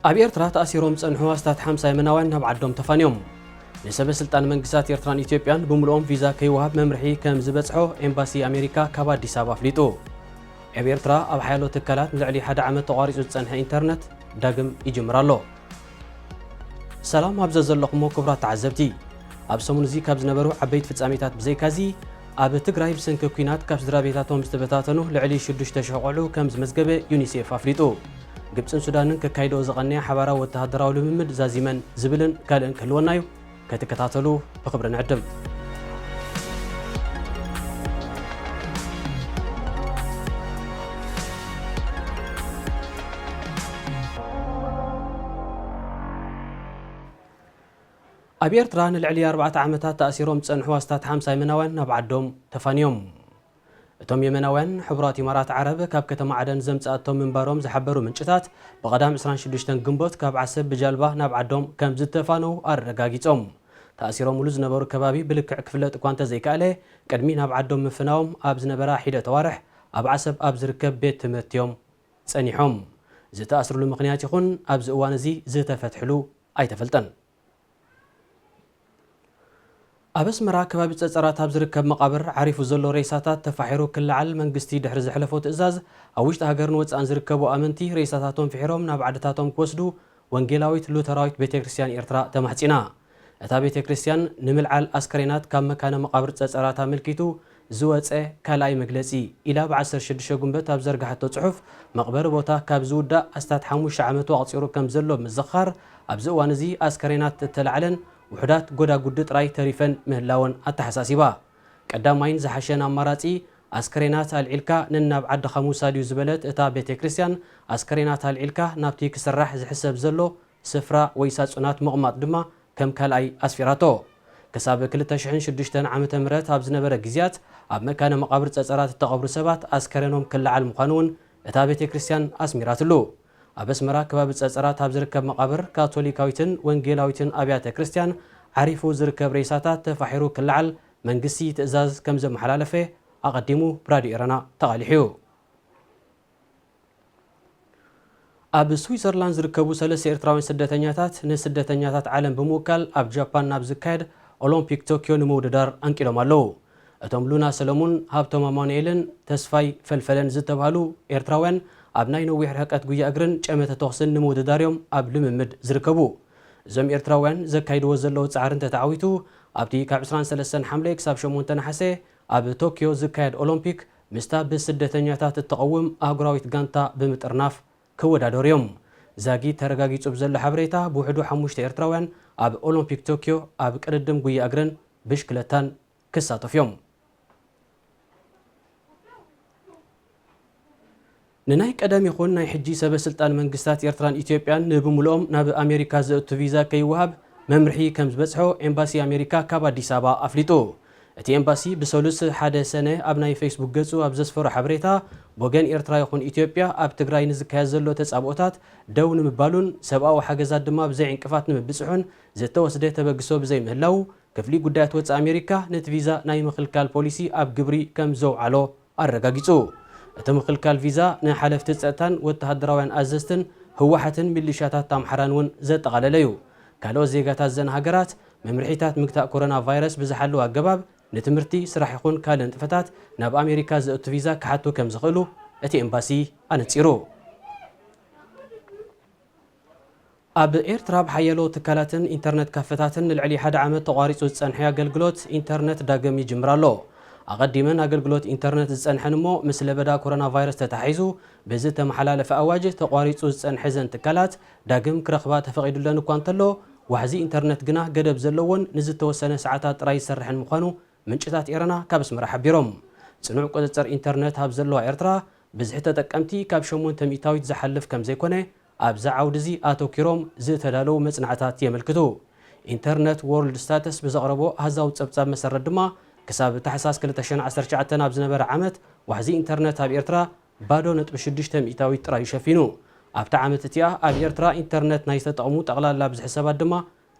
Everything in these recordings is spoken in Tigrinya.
ኣብ ኤርትራ ተኣሲሮም ዝጸንሑ ኣስታት ሓምሳ የመናውያን ናብ ዓዶም ተፋንዮም። ንሰበ ስልጣን መንግስታት ኤርትራን ኢትዮጵያን ብምልኦም ቪዛ ከይወሃብ መምርሒ ከም ዝበጽሖ ኤምባሲ ኣሜሪካ ካብ ኣዲስ ኣበባ ኣፍሊጡ። ኣብ ኤርትራ ኣብ ሓያሎ ትካላት ንልዕሊ ሓደ ዓመት ተቋሪጹ ዝጸንሐ ኢንተርነት ዳግም ይጅምር ኣሎ። ሰላም ኣብ ዘዘለኹሞ ክቡራት ተዓዘብቲ፣ ኣብ ሰሙን እዚ ካብ ዝነበሩ ዓበይቲ ፍጻሜታት ብዘይካዚ፣ ኣብ ትግራይ ብሰንኪ ኲናት ካብ ስድራ ቤታቶም ዝተበታተኑ ልዕሊ ሽዱሽተ ሽሕ ቆልዑ ከም ዝመዝገበ ዩኒሴፍ ኣፍሊጡ። ግብጽን ሱዳንን ከካይደኦ ዝቐነያ ሓባራዊ ወተሃደራዊ ልምምድ ዛዚመን ዝብልን ካልእን ክህልወና እዩ። ክትከታተሉ ብኽብሪ ንዕድም። ኣብ ኤርትራ ንልዕሊ ኣርባዕተ ዓመታት ተኣሲሮም ዝጸንሑ ኣስታት ሓምሳ የመናውያን ናብ ዓዶም ተፋንዮም። እቶም የመናውያን፣ ሕቡራት ኢማራት ዓረብ ካብ ከተማ ዓደን ዘምጽኣቶም ምንባሮም ዝሓበሩ ምንጭታት፣ ብቐዳም ዕስራን ሽዱሽተን ግንቦት ካብ ዓሰብ ብጃልባ ናብ ዓዶም ከም ዝተፋነዉ ኣረጋጊጾም። ተኣሲሮምሉ ዝነበሩ ከባቢ ብልክዕ ክፍለጥ እኳ እንተዘይከኣለ፣ ቅድሚ ናብ ዓዶም ምፍናዎም ኣብ ዝነበራ ሒደት ኣዋርሕ ኣብ ዓሰብ ኣብ ዝርከብ ቤት ትምህርቲ እዮም ጸኒሖም። ዝተኣስርሉ ምኽንያት ይኹን ኣብዚ እዋን እዚ ዝተፈትሕሉ ኣይተፈልጠን። ኣብ ኣስመራ ከባቢ ጸጸራት ኣብ ዝርከብ መቓብር ዓሪፉ ዘሎ ሬሳታት ተፋሒሩ ክለዓል መንግስቲ ድሕሪ ዘሕለፎ ትእዛዝ፣ ኣብ ውሽጢ ሃገርን ወጻእን ዝርከቡ ኣመንቲ ሬሳታቶም ፍሒሮም ናብ ዓድታቶም ክወስዱ ወንጌላዊት ሉተራዊት ቤተክርስትያን ኤርትራ ተማሕጺና። እታ ቤተክርስትያን ንምልዓል ኣስከሬናት ካብ መካነ መቓብር ጸጸራት ኣመልኪቱ ዝወጸ ካልኣይ መግለጺ ኢላ ብ ዓሰርተ ሽዱሽተ ጉንበት ኣብ ዘርጋሓቶ ጽሑፍ፣ መቕበሪ ቦታ ካብ ዝውዳእ ኣስታት ሓሙሽተ ዓመቱ ኣቕጺሩ ከም ዘሎ ብምዝኽኻር፣ ኣብዚ እዋን እዚ ኣስከሬናት እተላዕለን ውሑዳት ጎዳጉዲ ጥራይ ተሪፈን ምህላወን ኣተሓሳሲባ። ቀዳማይን ዝሓሸን ኣማራጺ ኣስከሬናት ኣልዒልካ ነናብ ዓድኻ ምውሳድ እዩ ዝበለት እታ ቤተ ክርስቲያን፣ ኣስከሬናት ኣልዒልካ ናብቲ ክስራሕ ዝሕሰብ ዘሎ ስፍራ ወይ ሳጹናት ምቕማጥ ድማ ከም ካልኣይ ኣስፊራቶ። ክሳብ ክልተ ሽሕን ሽዱሽተን ዓመተ ምህረት ኣብ ዝነበረ ግዜያት፣ ኣብ መካነ መቓብር ጸጸራት እተቐብሩ ሰባት ኣስከሬኖም ክለዓል ምዃኑ እውን እታ ቤተ ክርስቲያን ኣስሚራትሉ። ኣብ ኣስመራ ከባቢ ጸጸራት ኣብ ዝርከብ መቓብር ካቶሊካዊትን ወንጌላዊትን ኣብያተ ክርስቲያን ዓሪፉ ዝርከብ ሬሳታት ተፋሒሩ ክለዓል መንግስቲ ትእዛዝ ከም ዘመሓላለፈ ኣቐዲሙ ብራድዮ ኤረና ተቓሊሑ እዩ። ኣብ ስዊዘርላንድ ዝርከቡ ሰለስተ ኤርትራውያን ስደተኛታት ንስደተኛታት ዓለም ብምውካል ኣብ ጃፓን ናብ ዝካየድ ኦሎምፒክ ቶክዮ ንምውድዳር ኣንቂሎም ኣለዉ። እቶም ሉና ሰለሙን፣ ሃብቶም ኣማኑኤልን ተስፋይ ፈልፈለን ዝተባህሉ ኤርትራውያን ኣብ ናይ ነዊሕ ርሕቀት ጉያ እግርን ጨመተ ተኹስን ንምውድዳር እዮም ኣብ ልምምድ ዝርከቡ። እዞም ኤርትራውያን ዘካይድዎ ዘለዉ ጻዕሪ እንተተዓዊቱ፣ ኣብቲ ካብ ዕስራን ሰለስተን ሓምለ ክሳብ ሸሞንተ ነሓሰ ኣብ ቶክዮ ዝካየድ ኦሎምፒክ ምስታ ብስደተኛታት እትቐውም ኣህጉራዊት ጋንታ ብምጥርናፍ ክወዳደሩ እዮም። ዛጊት ተረጋጊጹ ብዘሎ ሓበሬታ፣ ብውሕዱ ሓሙሽተ ኤርትራውያን ኣብ ኦሎምፒክ ቶክዮ ኣብ ቅድድም ጉያ እግርን ብሽክለታን ክሳተፉ እዮም። ንናይ ቀደም ይኹን ናይ ሕጂ ሰበ ስልጣን መንግስታት ኤርትራን ኢትዮጵያን ንብምልኦም ናብ ኣሜሪካ ዘእቱ ቪዛ ከይወሃብ መምርሒ ከም ዝበጽሖ ኤምባሲ ኣሜሪካ ካብ ኣዲስ ኣበባ ኣፍሊጡ። እቲ ኤምባሲ ብሰሉስ ሓደ ሰነ ኣብ ናይ ፌስቡክ ገጹ ኣብ ዘስፈሮ ሓበሬታ፣ ብወገን ኤርትራ ይኹን ኢትዮጵያ ኣብ ትግራይ ንዝካየድ ዘሎ ተጻብኦታት ደው ንምባሉን ሰብኣዊ ሓገዛት ድማ ብዘይ ዕንቅፋት ንምብጽሑን ዝተወስደ ተበግሶ ብዘይምህላዉ፣ ክፍሊ ጉዳያት ወጻኢ ኣሜሪካ ነቲ ቪዛ ናይ ምኽልካል ፖሊሲ ኣብ ግብሪ ከም ዘውዓሎ ኣረጋጊጹ። እቲ ምኽልካል ቪዛ ንሓለፍቲ ጸጥታን ወተሃደራውያን ኣዘዝትን ህወሓትን ሚሊሻታት ኣምሓራን እውን ዘጠቓለለ እዩ። ካልኦት ዜጋታት እዘን ሃገራት መምርሒታት ምግታእ ኮሮና ቫይረስ ብዝሓለወ ኣገባብ ንትምህርቲ፣ ስራሕ ይኹን ካልእ ንጥፈታት ናብ ኣሜሪካ ዘእቱ ቪዛ ክሓቱ ከም ዝኽእሉ እቲ ኤምባሲ ኣነጺሩ። ኣብ ኤርትራ ብሓያሎ ትካላትን ኢንተርነት ካፈታትን ንልዕሊ ሓደ ዓመት ተቋሪጹ ዝጸንሐ ኣገልግሎት ኢንተርነት ዳግም ይጅምር ኣሎ። ኣቐዲመን ኣገልግሎት ኢንተርነት ዝጸንሐን እሞ ምስ ለበዳ ኮሮና ቫይረስ ተተሓሒዙ ብዝተመሓላለፈ ኣዋጅ ተቋሪጹ ዝጸንሐ እዘን ትካላት ዳግም ክረኽባ ተፈቒዱለን እኳ እንተሎ፣ ዋሕዚ ኢንተርነት ግና ገደብ ዘለዎን ንዝተወሰነ ሰዓታት ጥራይ ዝሰርሕን ምዃኑ ምንጭታት ኤረና ካብ ኣስመራ ሓቢሮም። ጽኑዕ ቁጽጽር ኢንተርነት ኣብ ዘለዋ ኤርትራ፣ ብዝሒ ተጠቀምቲ ካብ ሸሞንተ ሚእታዊት ዝሓልፍ ከም ዘይኮነ፣ ኣብዚ ዓውዲ እዚ ኣተኲሮም ዝተዳለዉ መጽናዕታት የመልክቱ። ኢንተርነት ዎርልድ ስታተስ ብዘቕረቦ ኣሃዛዊ ጸብጻብ መሰረት ድማ፣ ክሳብ ታሕሳስ ክልተ ሽሕን ዓሰርተ ትሽዓተን ኣብ ዝነበረ ዓመት፣ ዋሕዚ ኢንተርነት ኣብ ኤርትራ ባዶ ነጥቢ ሽዱሽተ ሚእታዊት ጥራይ እዩ ሸፊኑ። ኣብታ ዓመት እቲኣ ኣብ ኤርትራ ኢንተርነት ናይ ዝተጠቕሙ ጠቕላላ ብዝሒ ሰባት ድማ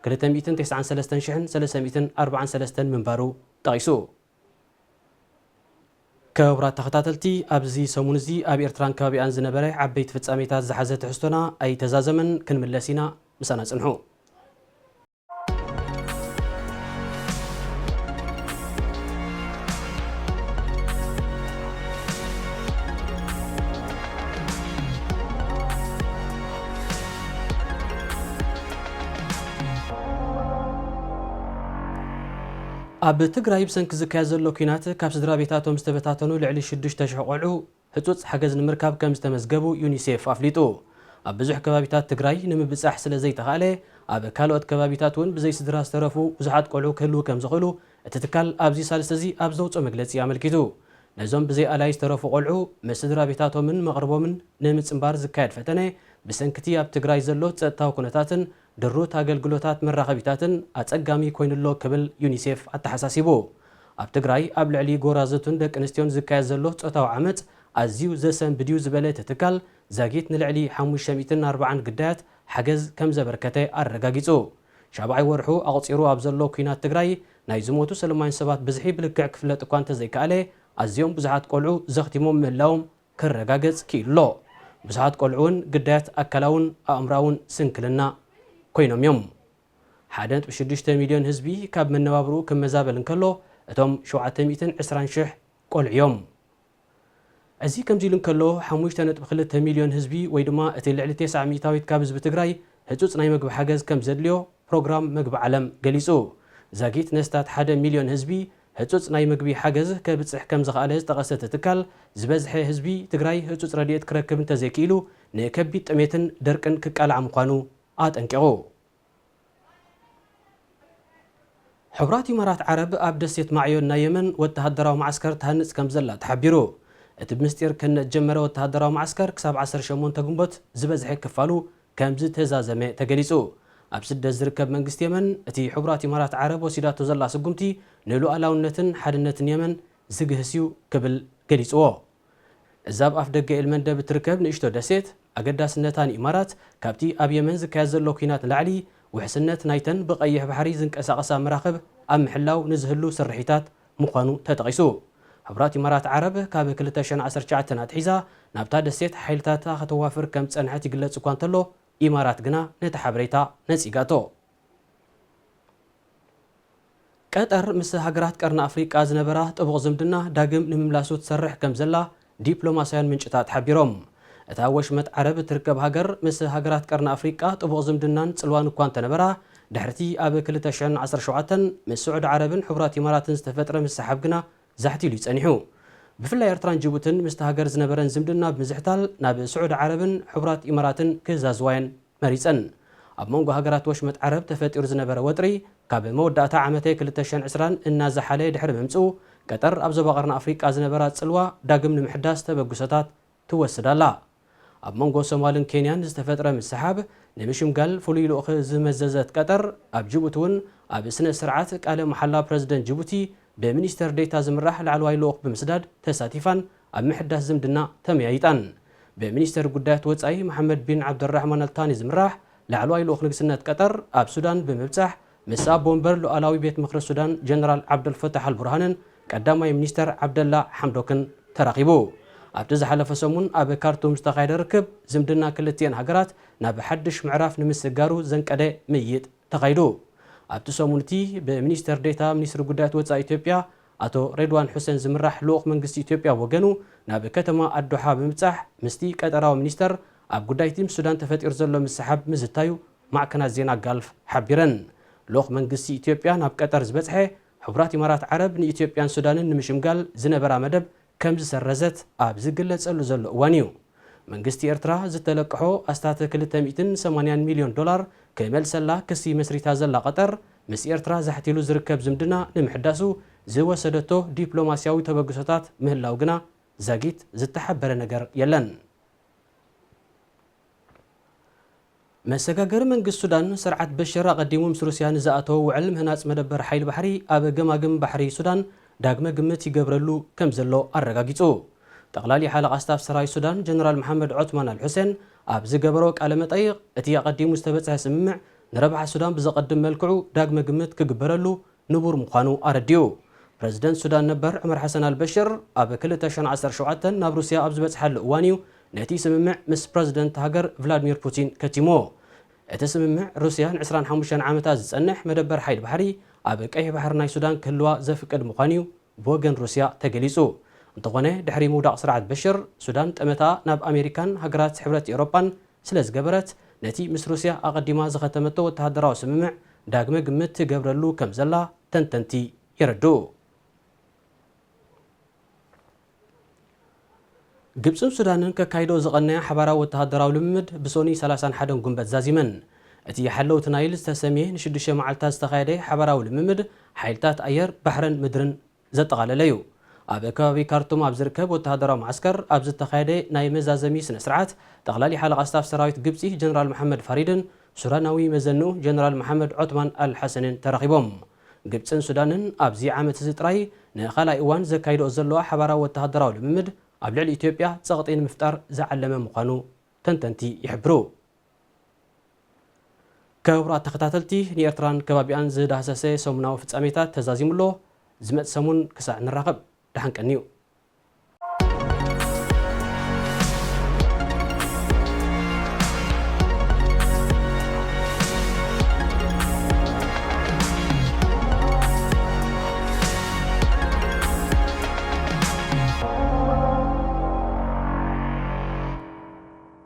ክልተ ሚእትን ተስዓን ሰለስተን ሽሕን ሰለስተ ሚእትን ኣርባዓን ሰለስተን ምንባሩ ጠቒሱ። ክቡራት ተኸታተልቲ፣ ኣብዚ ሰሙን እዚ ኣብ ኤርትራን ከባቢኣን ዝነበረ ዓበይቲ ፍጻሜታት ዝሓዘ ትሕዝቶና ኣይተዛዘመን። ክንምለስ ኢና፣ ምሳና ጽንሑ። ኣብ ትግራይ ብሰንኪ ዝካየድ ዘሎ ኲናት ካብ ስድራ ቤታቶም ዝተበታተኑ ልዕሊ ሽዱሽተ ሽሕ ቆልዑ ህጹጽ ሓገዝ ንምርካብ ከም ዝተመዝገቡ ዩኒሴፍ ኣፍሊጡ። ኣብ ብዙሕ ከባቢታት ትግራይ ንምብጻሕ ስለ ዘይተኻእለ፣ ኣብ ካልኦት ከባቢታት እውን ብዘይ ስድራ ዝተረፉ ብዙሓት ቆልዑ ክህልዉ ከም ዝኽእሉ እቲ ትካል ኣብዚ ሳልስቲ እዚ ኣብ ዘውጽኦ መግለጺ ኣመልኪቱ። ነዞም ብዘይ ኣላይ ዝተረፉ ቆልዑ ምስ ስድራ ቤታቶምን መቕርቦምን ንምጽንባር ዝካየድ ፈተነ ብሰንክቲ ኣብ ትግራይ ዘሎ ጸጥታዊ ኩነታትን ድሩት ኣገልግሎታት መራኸቢታትን ኣጸጋሚ ኮይኑሎ ክብል ዩኒሴፍ ኣተሓሳሲቡ። ኣብ ትግራይ ኣብ ልዕሊ ጎራዙትን ደቂ ኣንስትዮን ዝካየድ ዘሎ ጾታዊ ዓመጽ ኣዝዩ ዘሰንብድ እዩ ዝበለ እቲ ትካል፣ ዛጊት ንልዕሊ ሓሙሽተ ሚእትን ኣርባዓን ግዳያት ሓገዝ ከም ዘበርከተ ኣረጋጊጹ። ሻብዓይ ወርሑ ኣቑጺሩ ኣብ ዘሎ ኲናት ትግራይ ናይ ዝሞቱ ሰለማውያን ሰባት ብዝሒ ብልክዕ ክፍለጥ እኳ እንተዘይከኣለ፣ ኣዝዮም ብዙሓት ቆልዑ ዘኽቲሞም ምህላዎም ክረጋገጽ ክኢሉ ኣሎ። ብዙሓት ቆልዑ እውን ግዳያት ኣካላውን ኣእምራውን ስንክልና ኮይኖም እዮም። ሓደ ነጥቢ ሽዱሽተ ሚልዮን ህዝቢ ካብ መነባብርኡ ክመዛበል እንከሎ፣ እቶም ሸውዓተ ሚእትን ዕስራን ሽሕ ቆልዑ እዮም። እዚ ከምዚ ኢሉ እንከሎ፣ ሓሙሽተ ነጥቢ ክልተ ሚልዮን ህዝቢ ወይ ድማ እቲ ልዕሊ ተስዓ ሚእታዊት ካብ ህዝቢ ትግራይ ህጹጽ ናይ መግቢ ሓገዝ ከም ዘድልዮ ፕሮግራም መግቢ ዓለም ገሊጹ። ዛጊት ነስታት ሓደ ሚልዮን ህዝቢ ህጹጽ ናይ መግቢ ሓገዝ ከብጽሕ ከም ዝኸኣለ ዝጠቐሰ እቲ ትካል፣ ዝበዝሐ ህዝቢ ትግራይ ህጹጽ ረድኤት ክረክብ እንተዘይክኢሉ ንከቢድ ጥሜትን ደርቅን ክቃላዕ ምዃኑ ኣጠንቂቑ። ሕቡራት ኢማራት ዓረብ ኣብ ደሴት ማዕዮን ናይ የመን ወተሃደራዊ መዓስከር ትሃንጽ ከም ዘላ ተሓቢሩ። እቲ ብምስጢር ከነ ጀመረ ወተሃደራዊ መዓስከር ክሳብ ዓሰርተ ሸሞንተ ግንቦት ዝበዝሐ ክፋሉ ከም ዝተዛዘመ ተገሊጹ። ኣብ ስደት ዝርከብ መንግስቲ የመን፣ እቲ ሕቡራት ኢማራት ዓረብ ወሲዳቶ ዘላ ስጉምቲ ንሉኣላውነትን ሓድነትን የመን ዝግህስ እዩ ክብል ገሊጽዎ። እዛ ኣብ ኣፍደገ ኤልመንደብ እትርከብ ንእሽቶ ደሴት፣ ኣገዳስነታ ንኢማራት ካብቲ ኣብ የመን ዝካየድ ዘሎ ኲናት ንላዕሊ፣ ውሕስነት ናይተን ብቐይሕ ባሕሪ ዝንቀሳቐሳ መራኽብ ኣብ ምሕላው ንዝህሉ ስርሒታት ምዃኑ ተጠቒሱ። ሕቡራት ኢማራት ዓረብ ካብ ክልተ ሽሕን ዓሰርተ ትሽዓተን ኣትሒዛ ናብታ ደሴት ሓይልታታ ከተዋፍር ከም ዝጸንሐት ይግለጽ እኳ እንተሎ፣ ኢማራት ግና ነቲ ሓበሬታ ነጺጋቶ። ቀጠር ምስ ሃገራት ቀርኒ ኣፍሪቃ ዝነበራ ጥቡቕ ዝምድና ዳግም ንምምላሱ ትሰርሕ ከም ዘላ ዲፕሎማስያን ምንጭታት ሓቢሮም። እታ ወሽመጥ ዓረብ እትርከብ ሃገር ምስ ሃገራት ቀርኒ ኣፍሪቃ ጥቡቕ ዝምድናን ጽልዋን እኳ እንተነበራ፣ ድሕርቲ ኣብ ክልተ ሽሕን ዓሰርተ ሸውዓተን ምስ ስዑዲ ዓረብን ሕቡራት ኢማራትን ዝተፈጥረ ምስሓብ ግና ዛሕቲ ኢሉ እዩ ጸኒሑ። ብፍላይ ኤርትራን ጅቡትን ምስቲ ሃገር ዝነበረን ዝምድና ብምዝሕታል ናብ ስዑዲ ዓረብን ሕቡራት ኢማራትን ክዛዝዋየን መሪጸን። ኣብ መንጎ ሃገራት ወሽመጥ ዓረብ ተፈጢሩ ዝነበረ ወጥሪ ካብ መወዳእታ ዓመተ ክልተ ሽሕን ዕስራን እናዘሓለ ድሕሪ ምምጽኡ፣ ቀጠር ኣብ ዞባ ቀርኒ ኣፍሪቃ ዝነበራ ጽልዋ ዳግም ንምሕዳስ ተበግሶታት ትወስድ ኣላ። ኣብ መንጎ ሶማልን ኬንያን ዝተፈጥረ ምስሓብ ንምሽምጋል ፍሉይ ልኡኽ ዝመዘዘት ቀጠር፣ ኣብ ጅቡቲ እውን ኣብ ስነ ስርዓት ቃለ መሓላ ፕረዚደንት ጅቡቲ ብሚኒስተር ዴታ ዝምራሕ ላዕለዋይ ልኡኽ ብምስዳድ ተሳቲፋን ኣብ ምሕዳስ ዝምድና ተመያይጣን። ብሚኒስተር ጉዳያት ወጻኢ መሓመድ ቢን ዓብደራሕማን ኣልታኒ ዝምራሕ ላዕለዋይ ልኡኽ ንግስነት ቀጠር ኣብ ሱዳን ብምብጻሕ፣ ምስ ኣቦ ወንበር ሉዓላዊ ቤት ምኽሪ ሱዳን ጀነራል ዓብደልፈታሕ ኣልቡርሃንን ቀዳማይ ሚኒስተር ዓብደላ ሓምዶክን ተራኺቡ። ኣብቲ ዝሓለፈ ሰሙን ኣብ ካርቱም ዝተኻየደ ርክብ፣ ዝምድና ክልቲኤን ሃገራት ናብ ሓድሽ ምዕራፍ ንምስጋሩ ዘንቀደ ምይይጥ ተኻይዱ። ኣብቲ ሰሙን እቲ ብሚኒስተር ዴታ ሚኒስትሪ ጉዳያት ወጻኢ ኢትዮጵያ ኣቶ ሬድዋን ሑሴን ዝምራሕ ልኡኽ መንግስቲ ኢትዮጵያ ወገኑ ናብ ከተማ ኣዶሓ ብምብጻሕ ምስቲ ቀጠራዊ ሚኒስተር ኣብ ጉዳይቲ ምስ ሱዳን ተፈጢሩ ዘሎ ምስሓብ ምዝታዩ ማዕከናት ዜና ጋልፍ ሓቢረን። ልኡኽ መንግስቲ ኢትዮጵያ ናብ ቀጠር ዝበጽሐ፣ ሕቡራት ኢማራት ዓረብ ንኢትዮጵያን ሱዳንን ንምሽምጋል ዝነበራ መደብ ከም ዝሰረዘት ኣብ ዝግለጸሉ ዘሎ እዋን እዩ። መንግስቲ ኤርትራ ዝተለቅሖ ኣስታት ክልተ ሚእትን ሰማንያን ሚልዮን ዶላር ክመልሰላ ክሲ መስሪታ ዘላ ቀጠር፣ ምስ ኤርትራ ዛሕቲሉ ዝርከብ ዝምድና ንምሕዳሱ ዝወሰደቶ ዲፕሎማስያዊ ተበግሶታት ምህላው ግና ዛጊት ዝተሓበረ ነገር የለን። መሰጋገሪ መንግስቲ ሱዳን፣ ስርዓት በሽር ኣቐዲሙ ምስ ሩስያ ንዝኣተዎ ውዕል ምህናጽ መደበር ሓይሊ ባሕሪ ኣብ ገማግም ባሕሪ ሱዳን ዳግመ ግምት ይገብረሉ ከም ዘሎ ኣረጋጊጹ። ጠቕላሊ ሓለቓ ስታፍ ሰራዊት ሱዳን ጀነራል መሓመድ ዖትማን ኣል ሑሴን ኣብ ዝገበሮ ቃለ መጠይቕ፣ እቲ ኣቐዲሙ ዝተበጽሐ ስምምዕ ንረብሓ ሱዳን ብዘቐድም መልክዑ ዳግመ ግምት ክግበረሉ ንቡር ምዃኑ ኣረዲኡ። ፕረዚደንት ሱዳን ነበር ዑመር ሓሰን ኣልበሽር ኣብ ክልተ ሽሕን ዓሰርተ ሸውዓተን ናብ ሩስያ ኣብ ዝበጽሓሉ እዋን እዩ ነቲ ስምምዕ ምስ ፕረዚደንት ሃገር ቭላድሚር ፑቲን ከቲምዎ። እቲ ስምምዕ ሩስያ ንዕስራን ሓሙሽተን ዓመታት ዝጸንሕ መደበር ሓይሊ ባሕሪ ኣብ ቀይሕ ባሕሪ ናይ ሱዳን ክህልዋ ዘፍቅድ ምዃኑ እዩ ብወገን ሩስያ ተገሊጹ። እንተኾነ ድሕሪ ምውዳቕ ስርዓት በሽር፣ ሱዳን ጠመታ ናብ ኣሜሪካን ሃገራት ሕብረት ኤውሮጳን ስለ ዝገበረት፣ ነቲ ምስ ሩስያ ኣቐዲማ ዝኸተመቶ ወተሃደራዊ ስምምዕ ዳግመ ግምት ትገብረሉ ከም ዘላ ተንተንቲ የረድኡ። ግብጽን ሱዳንን ከካይዶ ዝቐነያ ሓባራዊ ወተሃደራዊ ልምምድ ብሶኒ ሰላሳን ሓደን ጉንበት ዛዚመን። እቲ ሓለውቲ ናይል ዝተሰምየ ንሽዱሽተ መዓልታት ዝተኻየደ ሓባራዊ ልምምድ ሓይልታት ኣየር፣ ባሕርን ምድርን ዘጠቓለለ እዩ። ኣብ ከባቢ ካርቱም ኣብ ዝርከብ ወተሃደራዊ መዓስከር ኣብ ዝተኻየደ ናይ መዛዘሚ ስነ ስርዓት፣ ጠቕላሊ ሓለቓ ስታፍ ሰራዊት ግብጺ ጀነራል መሓመድ ፋሪድን ሱዳናዊ መዘንኡ ጀነራል መሓመድ ዖትማን ኣል ሓሰንን ተረኺቦም። ግብጽን ሱዳንን ኣብዚ ዓመት እዚ ጥራይ ንኻልኣይ እዋን ዘካይድኦ ዘለዋ ሓባራዊ ወተሃደራዊ ልምምድ ኣብ ልዕሊ ኢትዮጵያ ጸቕጢ ንምፍጣር ዝዓለመ ምዃኑ ተንተንቲ ይሕብሩ። ክቡራት ተኸታተልቲ፣ ንኤርትራን ከባቢኣን ዝዳህሰሰ ሰሙናዊ ፍጻሜታት ተዛዚሙ ኣሎ። ዝመጽእ ሰሙን ክሳዕ ንራኸብ፣ ደሓን ቀንዩ።